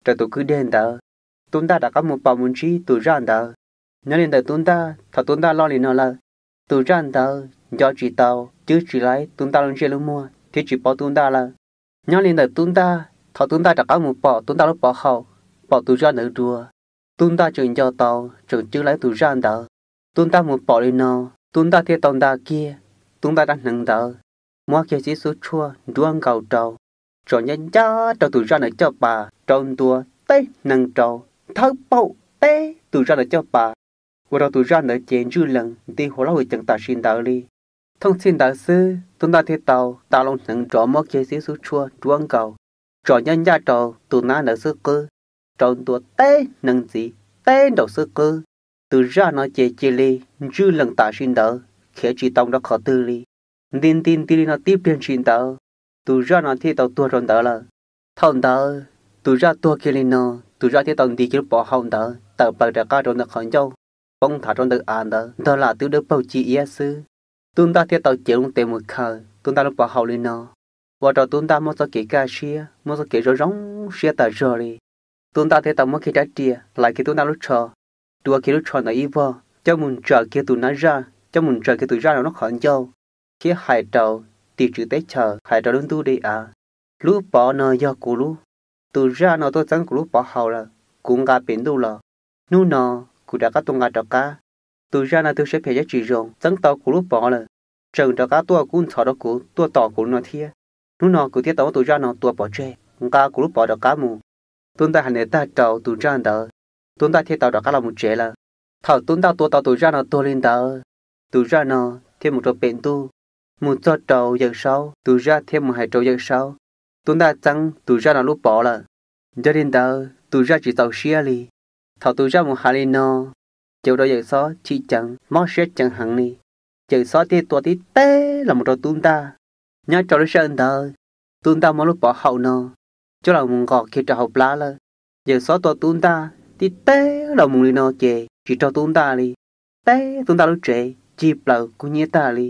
rau tus kwj dej ntawd. Tub Ntaj rov qab mus pom mus ntsib tus zaj ntawd. Nyob li ntawm tub Ntaj, thaum tub Ntaj loj li no lawm, Tus zaj ntawd nco tsis tau, cwb tsis laib Tub Ntaj lub ntsej lub muag thiab tsis paub Tub Ntaj lawm. Nyob li ntawm Tub Ntaj, thaum Tub Ntaj rov qab mus pom Tub Ntaj lub pov haum, pom tus zaj ntawd dua, Tub Ntaj tseem nco tau, tseem cwb laib tus zaj ntawd. Tub Ntaj mus pom li no, Tub Ntaj thiaj tau nta kiag Tub Ntaj rab hneev ntawd, muab kiag xib xub tshuaj nruab nkaus rau, tsom ncaj ncaj rau tus zaj ntawd caj pas rau ntua teb hneev rau, thawb paum teb tus zaj ntawd caj pas, ua rau tus zaj ntawd ces ntswj lees nti hauv lub hwj cees tam sim ntawd li. Thooj txhij ntawd xwb Tub Ntaj thiaj tau ta loo hneev nrov muab kiag xib xub tshuaj nruab nkaus, tsom ncaj ncaj rau tus nab ntawd xwb qwb, rau ntua teb hneev ntxiv teb nraum xwb qwb. Tus zaj no ces cia li ntswj lees tam sim ntawd khiav tsis tau rau qhov twg li. Nti nti nti li no tib pliag ntshis ntawd, tus zaj no thiaj tau tuag rau ntawd lawm. Thaum ntawd tus zaj tuag kiag li no, tus zaj thiaj tau nti kiag lub pov haum ntawd tawm plaws rov qab rau ntawm qhov ncauj, poob nthav rau ntawm av ntawd ntog lam twb dawb paug ci iab xwb. Tub Ntaj thiaj tau cev loo tes mus khaws Tub Ntaj lub pov haum li no, ua rau Tub Ntaj muaj txoj kev kaj siab, muaj txoj kev zoo zoo siab tas zog li. Tub Ntaj thiaj tau muab kiag rab riam lais kiag Tub Ntaj lub tsho, rua kiag lub tsho ntawd ib vog coj mus ntsaws kiag tus nab zaj, coj mus ntsaws kiag tus zaj no lub qhov ncauj, thiab hais rau tim tswv teb chaws, hais rau lub ntuj dej av, lub pov no yog kuv lub. Tus zaj no tuaj txeeb kuv lub pov haum lawm, kuv nqa pem ntuj los. Hnub no kuv rov qab tuaj nqa rov qab. Tus zaj no tus siab phem siab tsis zoo txeeb tau kuv lub pov lawm, tseem rov qab tuaj kub ntxhov rau kuv, tuaj tom kuv no thiab. Hnub no kuv thiaj tau muab tus zaj no tua pov tseg, nqa kuv lub pov rov qab mus. Tub Ntaj hais ntawd tag rau tus zaj ntawd, Tub Ntaj thiaj tau rov qab los mus tsev lawm. Thaum Tub Ntaj tua tau tus zaj no tuag li ntawd, tus zaj no thiaj mus rau pem ntuj, mus txog rau Yawm Saub, tus zaj thiaj mus hais rau Yawm Saub, Tub Ntaj txeeb tus zaj no lub pov lawm. Yog li ntawd tus zaj tsis txaus siab li. Thaum tus zaj mus hais li no, ces ua rau Yawm Saub chim ceev mob siab ceev heev li. Yawm Saub thiaj tua tib teg los mus rau Tub Ntaj. Nyob rau lub sij hawm ntawd, Tub Ntaj muab lub pov haum no coj los mus nqos kiag rau hauv plab lawm. Yawm Saub tua Tub Ntaj tib teg los mus li no ces tsis raug Tub Ntaj li. Teb Tub Ntaj lub tsev cig plaws kub hnyiab tag li.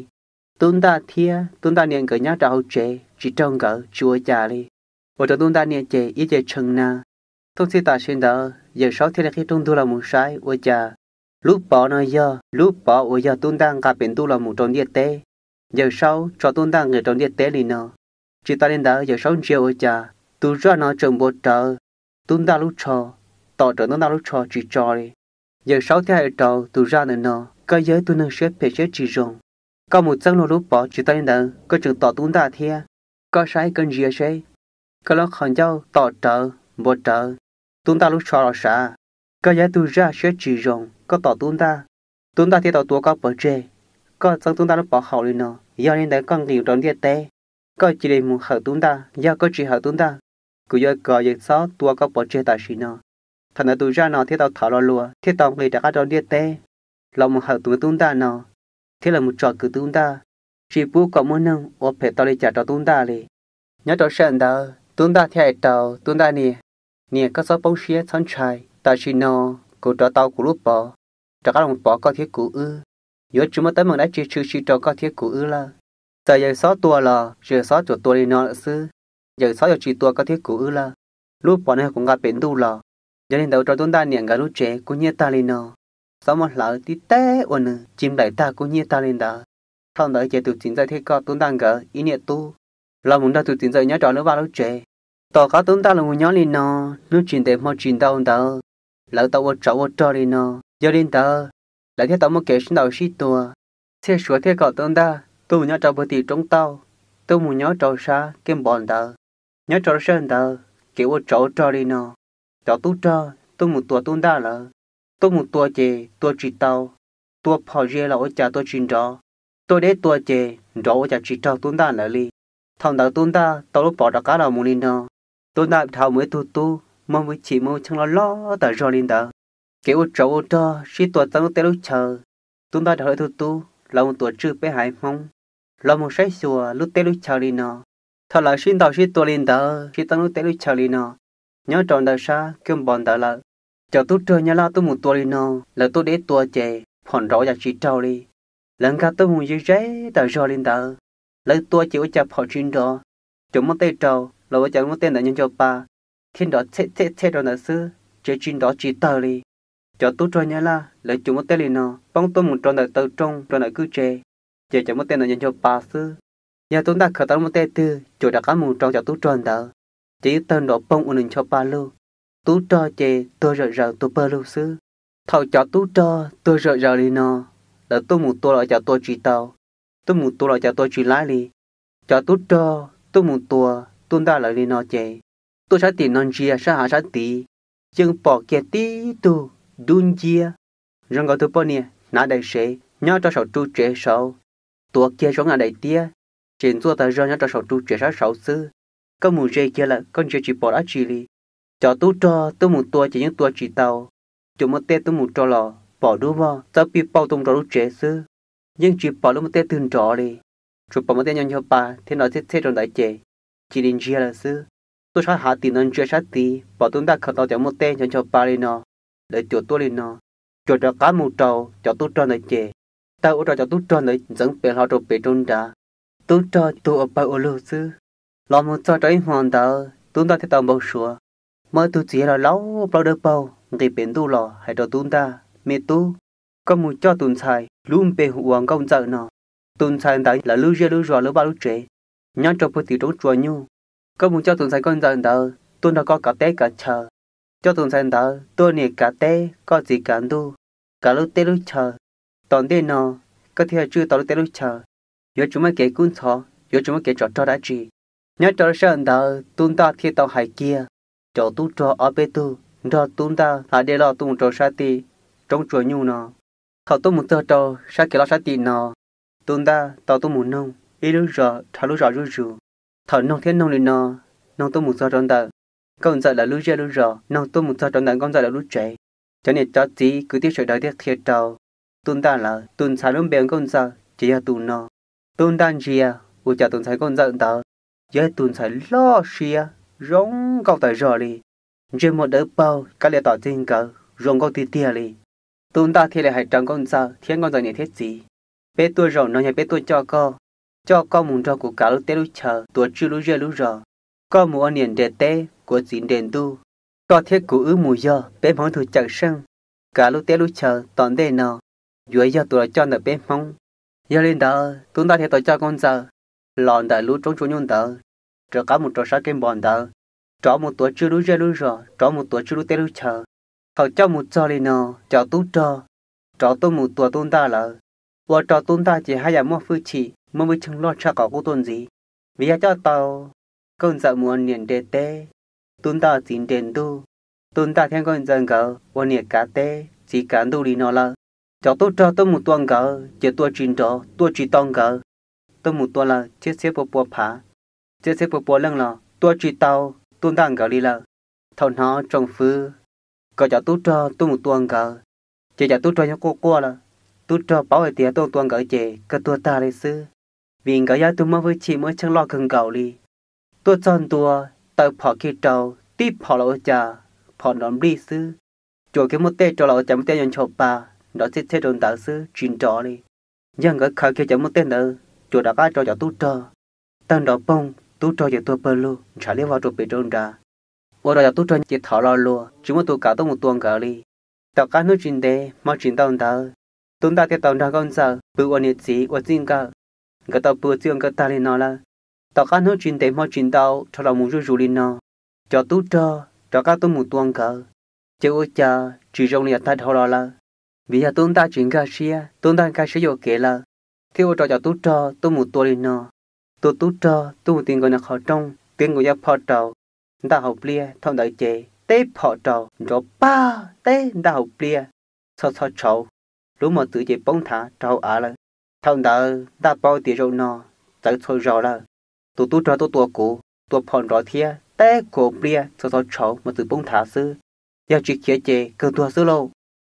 Tub Ntaj thiab Tub Ntaj niam nkawd nyob rau hauv tsev tsis raug nkawd tsis ua cas li. Ua rau Tub Ntaj niam ces ib ce tshee na. Thooj txhij tam sim ntawd Yawm Saub thiaj li qhib rooj ntug los mus saib ua cas lub pov no yog lub pov uas yog Tub Ntaj nqa pem ntuj los mus rau ntiaj teb. Yawm Saub tso Tub Ntaj nqis rau ntiaj teb li no. Tsis tas li ntawd Yawm Saub ntsia ua cas tus zaj no tseem npuav rawv Tub Ntaj lub tsho, tom rawv Tub Ntaj lub tsho tsis tso li. Yawm Saub thiaj hais rau tus zaj ntawm no, koj yog ib tug neeg siab phem siab tsis zoo, koj mus txeeb luag lub pov tsis tas li ntawd koj tseem tom Tub Ntaj thiab. Koj saib koj ntsia seb, koj lub qhov ncauj tom rawv npuav rawv Tub Ntaj lub tsho los sav. Koj yog ib tug zaj siab tsis zoo koj tom Tub Ntaj, Tub Ntaj thiaj tau tua koj pov tseg. Koj txeeb Tub Ntaj lub pov haum li no, yog li ntawd koj nqis rau ntiaj teb, koj cia li mus hawm Tub Ntaj. Yog koj tsis hawm Tub Ntaj, kuv yuav kom Yawm Saub tua koj pov tseg tam sim no. Thaum ntawd tus zaj no thiaj tau thov lo lus thiaj tau nqis rov qab rau ntiaj teb los mus hawm tus Tub Ntaj no thiab los mus tsom kwm Tub Ntaj, tsis pub kom muaj neeg ua phem tau li cas rau Tub Ntaj li. Nyob rau sij hawm ntawd Tub Ntaj thiaj hais rau Tub Ntaj niam, niam koj txhob poob siab txhob ntshai, tam sim no kuv rov tau kuv lub pov, rov qab los pov koj thiab kuv wb, yuav tsis muaj teeb meem dab tsi tshwm sim rau koj thiab kuv wb lawm. Txawm Yawm Saub tua los Yawm Saub tsuas tua li no lawm xwb, Yawm Saub yuav tsis tua koj thiab kuv wb lawm. Lub pov no yog kuv nqa pem ntuj los. Yog li ntawd ua rau Tub Ntaj niam nkawd lub tsev kub hnyiab tag li no, txhob muab hlawv tib teg ua nws ci nplaim tag kub hnyiab tag li ntawd. Thaum ntawd ces tus txiv ntxawm thiaj kom Tub Ntaj nkawd ib niam tub los mus nrog tus txiv ntxawm nyob rau lub vaj lub tsev. Tom qab Tub Ntaj los mus nyob li no, hnub tsis ntev hmo tsis ntau ntawd, lawv tau ua tsov ua rog li no. Yog li ntawd, lawv thiaj tau muaj kev sib ntaus sib tua. Txhiaj Suav thiaj kom Tub Ntaj tuaj mus nyob rau puag tim roob tauj, tuaj mus nyob rau sab kiag npov ntawd. Nyob rau sij hawm ntawd kev ua tsov ua rog li no, cov tub rog tuaj mus tua Tub Ntaj lawm. Tuaj mus tua ces tua tsis tau, tua phom ze los ua cas tua tsis nrov, tuaj deb tua ces nrov ua cas tsis raug Tub Ntaj lawv li. Thaum ntawd Tub Ntaj tau lub pov rov qab los mus li no, Tub Ntaj dhau mus ib tug tub muaj hwj chim muaj hwj chim loj loj tas zog li ntawd. Kev ua tsov ua rog sib tua txeeb lub teb lub chaw, Tub Ntaj dhau ib tug tub los mus tuav tswj peb haiv Hmoob, los mus saib xyuas lub teb lub chaw li no. Thaum lawv sib ntaus sib tua li ntawd sib txeeb lub teb lub chaw li no, nyob rau ntawm sab kiag npov ntawd lawm, cov tub rog Nyab Laj tuaj mus tua li no, lawv tuaj deb tua ces phom nrov ua cas tsis raug li. Lawv nkag tuaj mus ze ze tas zog li ntawd, lawv tua ces ua cas phom tsis nrov, cov muab tej rau los ua cas muab tej ntawd nyob nco pa, thiaj nrov txhej txhej txhej rau ntawd xwb, tsev tsis nrov tsis tawg li. Cov tub rog Nyab Laj lawv cuam muab tej li no poob tuaj mus rau ntawm taw rooj rau ntawm kwj tse, ces cov muab tej ntawd nco nco pa xwb. Yog tub ntaj khaws tau lub muab tej twg cuam rov qab mus rau cov tub rog ntawd, ces yeej tawg nrov poog ua nws ncho pa lug. Tub rog ces tuag zawm zaws tuag pawg lug xwb. Thaum cov tub rog tuag zawm zaws li no, lawv tuaj mus tua los cas tua tsis tau, tuaj mus tua los cas tua tsis laib li. Cov tub rog tuaj mus tua tub ntaj lawv li no ces tuaj sab tim no ntsia sab hav sab tid, yeej pom kiag tib tug dub nciab zoo nkaus tug poj niam hnav daim sev nyob rau saum ru tsev saud, tuav kiag zoo ib daim tiab, tsev ntxuaj tag zog nyob rau saum ru tsev sab saud xwb. Koj mus ze kiag lawm koj ntsia tsis pom dab tsi li. Cov tub rog tuaj mus tua ces yeej tua tsis tau, cuam muab tej tuaj mus rau los pom dub vog txawb pij pauj tuaj mus rau lub tsev xwb, yeej tsis pom lub muab tej twg nrov li. Tsuas pom muab tej nco nco pa thiab nrov txhej txhej rau ntawd ces cia li ntsiag lawm xwb. Tuaj sab hav tim no ntsia sab tid pom tub ntaj khaws tau cov muab tej nco nco pa li no, lawv cuam tuaj li no, cuam rov qab mus rau cov tub rog ntawd ces tawg ua rau cov tub rog ntawd ntxeev pem hlo rau pem rau nrad. Tub rog tuag ua pawg ua lug xwb. Los mus txog rau ib hmo ntawd tub ntaj thiaj tau npau suav. Muaj ib tug txiv yawg laus laus plaub dawb paug nqis pem ntuj los hais rau tub ntaj, me tub, koj mus coj tus ntxhais lub npe hu ua Nkauj Ntxawm no. Tus ntxhais ntawd lawv lub zej lub zos lub vaj lub tsev nyob rau puag tim roob tsua nyuj. Koj mus coj tus ntxhais Nkauj Ntxawm ntawd tuaj nrog koj kav teb kav chaw. Coj tus ntxhais ntawd tuaj niam kav teb koj txiv kav ntuj, kav lub teb lub chaw. Tom ntej no koj thiaj tswj tau lub teb lub chaw, yuav tsis muaj kev kub ntxhov, yuav tsis muaj kev tsov rog dab tsi. Nyob rau lub sij hawm ntawd tub ntaj thiaj tau hais kiag cov tub rog ob peb tug nrog tub ntaj hla dej loj tuaj mus rau sab tim roob tsua nyuj no. Thaum tuaj mus txog rau sab kev loj sab tim no, tub ntaj tau tuaj mus noog ib lub zos dhau lub zos zuj zus. Thaum noog thiab noog li no, noog tuaj mus txog rau ntawm Nkauj Ntxawm lawv lub zej lub zos, noog tuaj mus txog rau ntawm Nkauj Ntxawm lawv lub tsev, cov niam cov txiv kwv tij sawv daws thiaj qhia rau tub ntaj lawv tus ntxhais lub npe Nkauj Ntxawm ces yog tus no. Tub ntaj ntsia ua cas tus ntxhais Nkauj Ntxawm ntawd yog ib tus ntxhais loj siab zoo nkauj tas zog li, ntsej muag dawb paug kab lias tom txij nkawd zoo nkauj tiag tiag li. Tub ntaj thiaj li hais rau Nkauj Ntxawm thiab Nkauj Ntxawm niam thiab txiv, peb tuaj zaum no yog peb tuaj coj koj, coj koj mus nrog kuv kav lub teb lub chaw tuav tswj lub zej lub zos. Koj mus ua niam nres teb, kuv ua txiv nres ntuj. Koj thiab kuv wb mus yog peb Hmoob ib tug cawm seej, kav lub teb lub chaw tom ntej no yuav yog tus los coj ntawm peb Hmoob. Yog li ntawd tub ntaj thiaj tau coj Nkauj Ntxawm los ntawm lub roob tsua nyuj ntawd, rov qab mus rau sab kev npog ntawd, rov mus tuav tswj lub zej lub zos, rov mus tuav tswj lub teb lub chaw. Thaum coj mus txog li no, cov tub rog rov tuaj mus tua tub ntaj lawm, ua rau tub ntaj ces haj yam muaj hwj chim muaj vwj cheej loj tshaj qhov qub tuaj ntxiv. Vim yog coj tau Nkauj Ntxawm mus ua niam nres teb, tub ntaj txiv nres ntuj, tub ntaj thiab Nkauj Ntxawm nkawd ua niam kav teb txiv kav ntuj li no lawm. Cov tub rog tuaj mus tua nkawd ces tua tsis nrov tua tsis tau nkawd, tuaj mus tua lawm txhiab txhiab pua pua phav, txhiab txhiab pua pua leej los tua tsis tau tub ntaj nkawd li lawm. Thaum hnov tsoom fwv kom cov tub rog tuaj mus tua nkawd, ces cov tub rog yeej quaj quaj lawm. Tub rog paub hais tias tuaj tua nkawd ces kawg tuag tag li xwb, vim nkawd yog ib tug muaj hwj chim muaj cheej loj kawg nkaus li. Tuaj txog ntua, taw phom kiag rau, tib phom los ua cas phom nrov nplij xwb, cuam kiag muab tej rau los ua cas muab tej ncho ncho pa nrov txhej txhej rau ntawd xwb tsis nrov li. Yog nkawd khaws kiag cov muab tej ntawd cuam rov qab rau cov tub rog, tawg nrov poog, tub rog ces tuag pawg lug ntshav liab vog rau pem rau nrad, ua rau cov tub rog ces thov lo lus tsis muaj tus kam tuaj mus tua nkawd li. Tom qab hnub tsis ntev hmo tsis ntau ntawd, tub ntaj thiaj tau nrog Nkauj Ntxawm pw ua niam txiv ua txij nkawm. Nkawd tau pw ua txij ua nkawm tag li no lawm, tom qab hnub tsis ntev hmo tsis ntau dhau los mus zuj zus li no, cov tub rog rov qab tuaj mus tua nkawd, ces ua cas tsis zoo li yav tag dhau los lawm. Vim yog tub ntaj tsis nkag siab, tub ntaj nkag siab yuam kev lawm, thiaj ua rau cov tub rog tuaj mus tua li no. Tus tub rog tuaj mus ti nkaus nws qhov rooj, twb nkaus yaj phom rau ntaj hauv pliaj. Thaum ntawd ces teb phom rau nrov pag teb ntaj hauv pliaj, txho txho tshauv, lub mos txwv ces poob nthav rau hauv av lawm. Thaum ntawd ntaj paub tias zaum no txawv txhua zaus lawm, tus tub rog tuaj tua kuv, tua phom nrov thiab teb kuv hauv pliaj txho txho tshauv mos txwv poob nthav xwb, yog tsis khiav ces kawg tuag xwb lauj.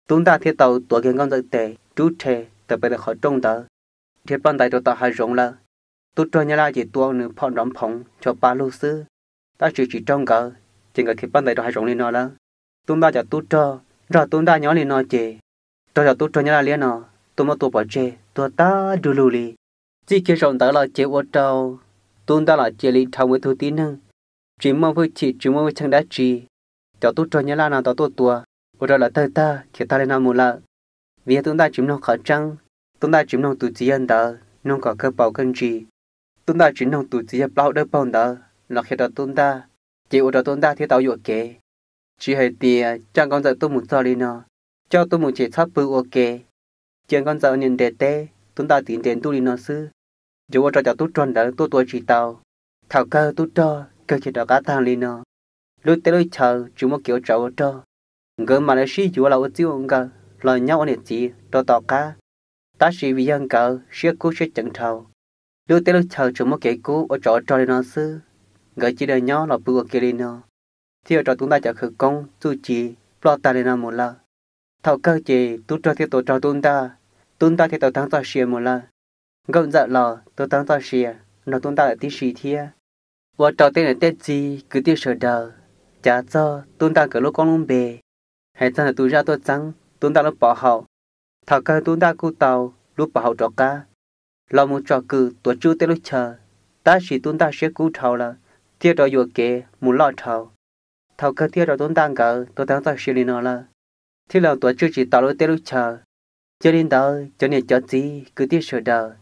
Tub ntaj thiaj tau tuav kiag Nkauj Ntxawm tes rub rhe tawm pem ntawm qhov rooj ntawd, dhia ploj ntais rau tom hav zoov lawm. Tub rog Nyab Laj ces tua nws phom nrov nphoov ncho pa lug xwb, tab sis tsis raug nkawd, ces nkawd dhia ploj ntais rau hav zoov li no lawm. Tub ntaj cov tub rog nrog tub ntaj nyob li no ces raug cov tub rog Nyab Laj liab no tuaj muab tua pov tseg tuag tag du lug li. Txij kiag zaum ntawd los ces ua rau tub ntaj los cia li dhau mus ib tug tib neeg tsis muaj hwj chim tsis muaj hwj chim dab tsi. Cov tub rog Nyab Laj no tau tuaj tua ua rau lawv tawg tag khiav tag li no mus lawm. Vim yog tub ntaj tsis mloog qhov tseeb, tub ntaj tsis mloog tus txiv yawg ntawd mloog kom kawg paus kawg ntsis, tub ntaj tsis mloog tus txiv yawg plaub hau dawb paug ntawd los qhia rau tub ntaj, ces ua rau tub ntaj thiaj tau yuam kev. Tsis hais tias coj nkauj ntxawm tuaj mus txog li no, coj tuaj mus ces txhob pw ua ke, cia nkauj ntxawm niam nres teb, tub ntaj tiv nres ntuj li no xwb, yuav ua rau cov tub rog ntawd tuaj tua tsis tau. Thaum kawg tub rog kawg khiav rov qab tag li no, lub teb lub chaw tsis muaj kev ua tsov ua rog, nkawd mam li sib yuav los ua txij ua nkawm los nyob ua niam txiv rau tom qab. Tab sis vim yog nkawd siab kub siab ceev dhau, lub teb lub chaw tsuas muaj kev kub ua tsov ua rog li no xwb, nkawd cia li nyob los pw ua ke li no, thiaj ua rau tub ntaj cov khawv koob txuj ci ploj tag li no mus lawm. Thaum kawg ces tub rog thiaj tua raug tub ntaj, tub ntaj thiaj tau tag txoj sia mus lawm. Nkauj ntxawm los tau tag txoj sia nrog tub ntaj lawm tib si thiab. Ua rau tej niam tej txiv kwv tij sawv daws cav txog tub ntaj nkawd lub koob lub npe, hais txog ntawm tus zaj tuaj txeeb tub ntaj lub pov haum. Thaum kawg tub ntaj kuj tau lub pov haum rov qab los mus tsom kwm tuav tswj tej lub chaw, tab sis tub ntaj siab kub dhau lawm thiaj rov yuam kev mus loj dhau. Thaum kawg thiaj rau tub ntaj nkawd tau tag txoj sia li no lawm, thiaj li tuav tswj tsis tau lub teb lub chaw. Yog li ntawd cov niam cov txiv kwv tij sawv daws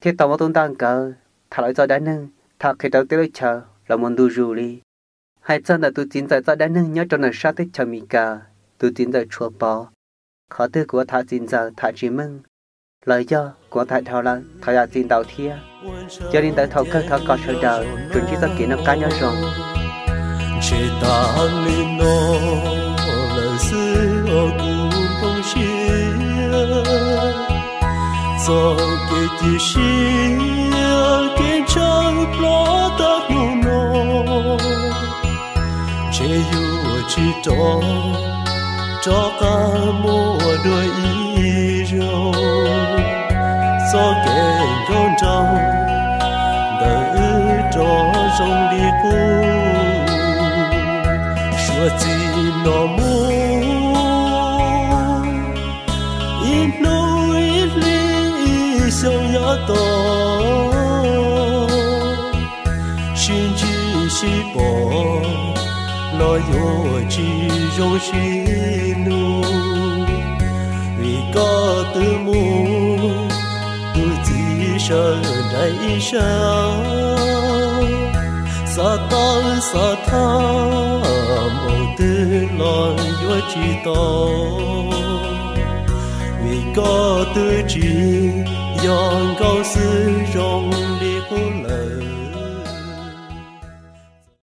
thiaj tau muab tub ntaj nkawd tham lawv txoj dab neeg tham qhia rau teb lub chaw los mus ntu zus li. Hais txog ntawm tus txiv ntxawm txoj dab neeg nyob rau ntawm sab teb chaws Amelikas, tus txiv ntxawm Tshuav Pov. Qhov twg kuv ua tham txiv ntxawm tham tsis meej los yog kuv ua tham dhau lawm thov zam txim ntau thiab. Yog li ntawd thaum kawg thov kom sawv daws tsuas ntsib txoj kev noj qab nyob zoo. Ntshe tas li no lawm xwb os kuv nplooj siab, txoj kev cia siab kev ntshaw ploj tag hnub no. Ntshe yuav tsis rov, rov qab muaj dua ib zaug. Txoj kev nkauj nraug ntawm wb rov zoo li qub. Suav txij no mus, ib hnub ib hli ib xyoo yav tom, sib ntsib sib pom los yuav tsis zoo sib hlub. Vim koj twb mus, tus txiv sawv nraim ib sab, xav tawv xav thaj npaum twg los yuav tsis tau. Vim koj twb tsis yog nkauj xwb zoo